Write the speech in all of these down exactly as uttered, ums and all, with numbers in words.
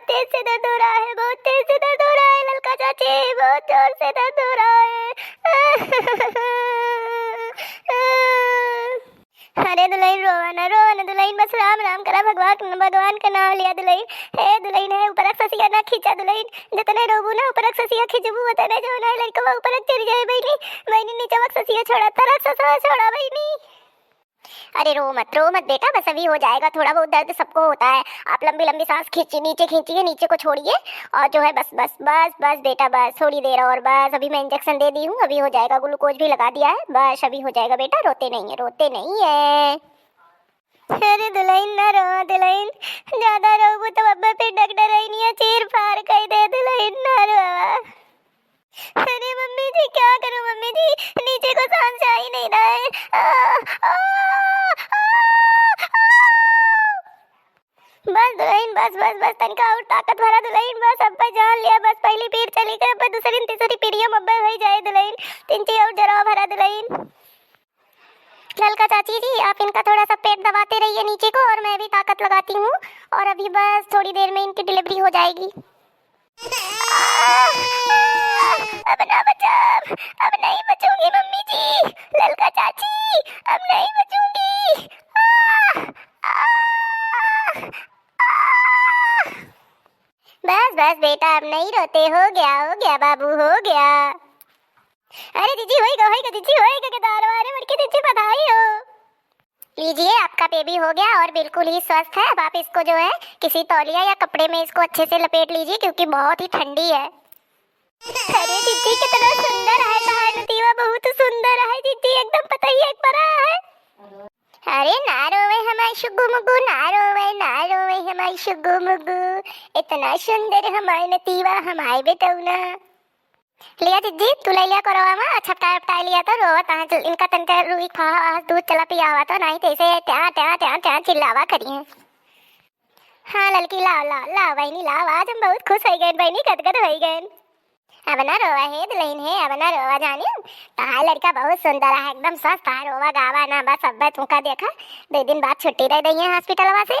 तेज से दर्द हो रहा है, बहुत तेज से दर्द हो रहा है ललका चाची, बहुत जोर से दर्द हो रहा है। अरे दुलहिन, रोवा ना, रोवा ना दुलहिन, बस राम राम करा, भगवान, भगवान का नाम लिया दुलहिन। हे दुलहिन, हे ऊपरक ससिया ना खींचा दुलहिन, जतने रोबू ना ऊपरक ससिया खींचबू, वतने जो ना लड़कवा ऊपरक चढ़ जाए बहिनी। बहिनी, नीचवक ससिया छोड़ा, तरक ससिया छोड़ा बहिनी। अरे रो मत, रो मत बेटा, बस अभी हो जाएगा, थोड़ा बहुत दर्द सबको होता है। आप लंबी लंबी सांस खींचिए, नीचे खींचिए, नीचे को छोड़िए, और जो है बस, बस, बस, बस बेटा, बस थोड़ी देर और, बस अभी मैं इंजेक्शन दे दी हूँ, अभी हो जाएगा, ग्लूकोज भी लगा दिया है, बस अभी हो जाएगा बेटा, रोते नहीं है, रोते नहीं है। अरे दुलहिन ना रोवा दुलहिन, ज्यादा रोबू तो अब्बे फिर डॉक्टर आई नहीं है, चीर फाड़ कई दे दुलहिन ना रोवा। अरे मम्मी जी, क्या करूं मम्मी जी, नीचे को सांस जा ही नहीं रहा है। आ, आ, आ, आ, आ। बस दुलहिन, बस, बस, बस, तनिका और ताकत भरा दुलहिन, बस अब्बे जान लिया, बस पहली पीर चली गई, अब्बे दूसरी तीसरी पीरियम अब्बे हो जाए दुलहिन, तिनची और जरा भरा दुलहिन। ललका चाची जी, आप इनका थोड़ा सा पेट दबाते रहिए नीचे को, और मैं भी ताकत लगाती हूँ, और अभी बस थोड़ी देर में इनकी डिलीवरी हो जाएगी। अब ना बचाब, अब नहीं बचूंगी मम्मी जी, ललका चाची, अब नहीं बचूंगी। आ, आ, आ। बस, बस बेटा, अब नहीं रोते, हो गया, हो गया बाबू, हो गया। अरे जीजी, होइगा, होइगा जीजी, होइगा के दार वारे, बड़की जीजी बधाई हो। लीजिए, आपका बेबी हो गया और बिल्कुल ही स्वस्थ है। अब आप इसको जो है किसी तौलिया या कपड़े में इसको अच्छे से लपेट लीजिए, क्योंकि बहुत ही ठंडी है। अरे जीजी, कितना सुंदर है तहार नतीवा, बहुत सुंदर है जीजी, एकदम पतोहिया एक परा है। अरे ना रोवे हमार शुगु मुगु, ना रोवे, ना रोवे हमार शुगु मुगु, इतना सुंदर हमार नतीवा, हमार बेटौना। लिया जीजी, तू ले लिया कोरवा में, अच्छा पटाए पटाए लिया तो रोवत है, चल, इनका तनका रुई खा, दूध चला पियावा तो, नहीं तो ऐसे ट्या, ट्या, ट्या, ट्या चिल्लावा करी है। हाँ ललकी, लाओ, लाओ, लाओ बहिनी, लाओ, आज हम बहुत खुश होइ गए बहिनी, गदगद होइ गए। अब ना रोवा हे दुलहिन हे, अब ना रोवा जानियो, तहार लड़का बहुत सुंदर है, एकदम स्वस्थ है, रोवा गावा ना, बस अब्बे तुमका देखा, दो दिन बाद छुट्टी दे दइहे हॉस्पिटलवा से।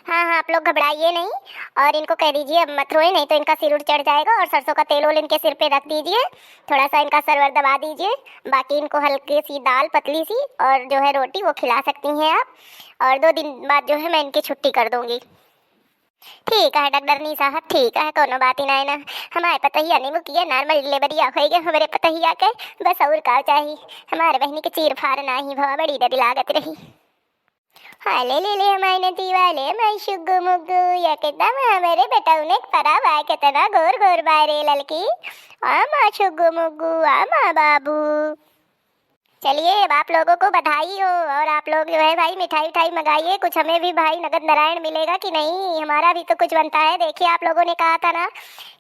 हाँ, हाँ, आप लोग घबराइए नहीं, और इनको कह दीजिए अब मत रोए, नहीं तो इनका सिर उर चढ़ जाएगा, और सरसों का तेल ओल इनके सिर पे रख दीजिए, थोड़ा सा इनका सर वर दबा दीजिए, बाकी इनको हल्की सी दाल पतली सी और जो है रोटी वो खिला सकती हैं आप, और दो दिन बाद जो है मैं इनकी छुट्टी कर दूँगी। ठीक है डॉक्टरनी साहब, ठीक है, कोनो बात ही नाय ना। हमारे पतोहिया नहीं मुकिया, नॉर्मल डिलीवरी होइगा हमरे पतोहिया के, बस और का चाही। हमारे बहिनी के चीर फाड़ नाही भवा, बड़ी डर लागत रही। हाँ, ले, ले, ले, हमारे नतीवा, ले, हमारे शुग्गू मुग्गू, या कितना हमारे बेटौने के परा बा, कितना गोर गोर बा रे ललकी। आ माँ शुग्गू मुग्गू, आ माँ बाबू। चलिए, अब आप लोगों को बधाई हो, और आप लोग जो है भाई मिठाई उठाई मंगाइए, कुछ हमें भी भाई नगद नारायण मिलेगा कि नहीं, हमारा भी तो कुछ बनता है। देखिए, आप लोगों ने कहा था ना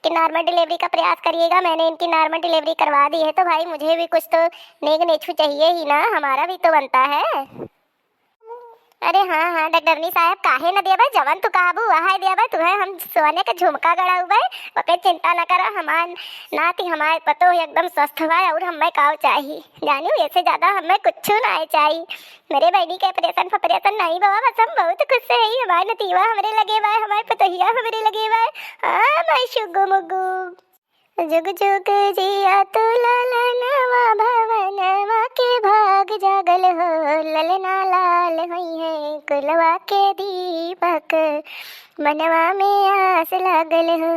कि नॉर्मल डिलीवरी का प्रयास करिएगा, मैंने इनकी नॉर्मल डिलीवरी करवा दी है, तो भाई मुझे भी कुछ तो नेग नेछू चाहिए ही ना, हमारा भी तो बनता है। अरे हाँ, हाँ, डॉक्टरनी साहब, काहे न देबै, जवन तू कहबू, वहै देबै तुहै। हम सोने के झुमका गड़ाउबै, ओके चिंता न करा, हमार नाती, हमार पतोह एकदम स्वस्थ बा, और हमें काव चाही? जानियो, ऐसे ज्यादा हमें कुछ ना चाही। मेरे बहिनी के ऑपरेशन फपरेशन नहीं बाबा, बस हम बहुत खुश है, हमार नतीवा हमरे लगे बा, हमार पतोहिया हमरे लगे बा। हाँ, माई शुग्गू मुग्गू। जुग जुग जिया तू ललनवा, भवनवा के भाग जागल हो, ललना लाल होइहैं कुलवा के दीपक, मनवा में आस लागल हो।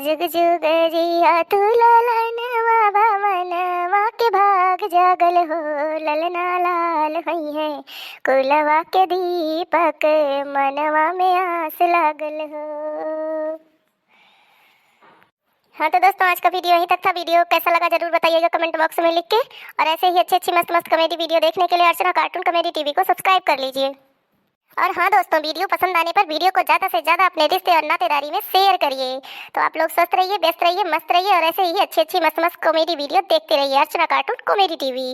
जुग जुग जिया तू ललनवा, भवनवा के भाग जागल हो, ललना लाल होइहैं कुलवा के दीपक, मनवा में आस लागल हो। हाँ तो दोस्तों, आज का वीडियो यहीं तक था। वीडियो कैसा लगा जरूर बताइएगा कमेंट बॉक्स में लिख के, और ऐसे ही अच्छी अच्छी मस्त मस्त कॉमेडी वीडियो देखने के लिए अर्चना कार्टून कॉमेडी टीवी को सब्सक्राइब कर लीजिए। और हाँ दोस्तों, वीडियो पसंद आने पर वीडियो को ज़्यादा से ज़्यादा अपने रिश्ते और नातेदारी में शेयर करिए। तो आप लोग स्वस्थ रहिए, व्यस्त रहिए, मस्त रहिए, और ऐसे ही अच्छी अच्छी मस्त मस्त कॉमेडी वीडियो देखते रहिए अर्चना कार्टून कॉमेडी टीवी।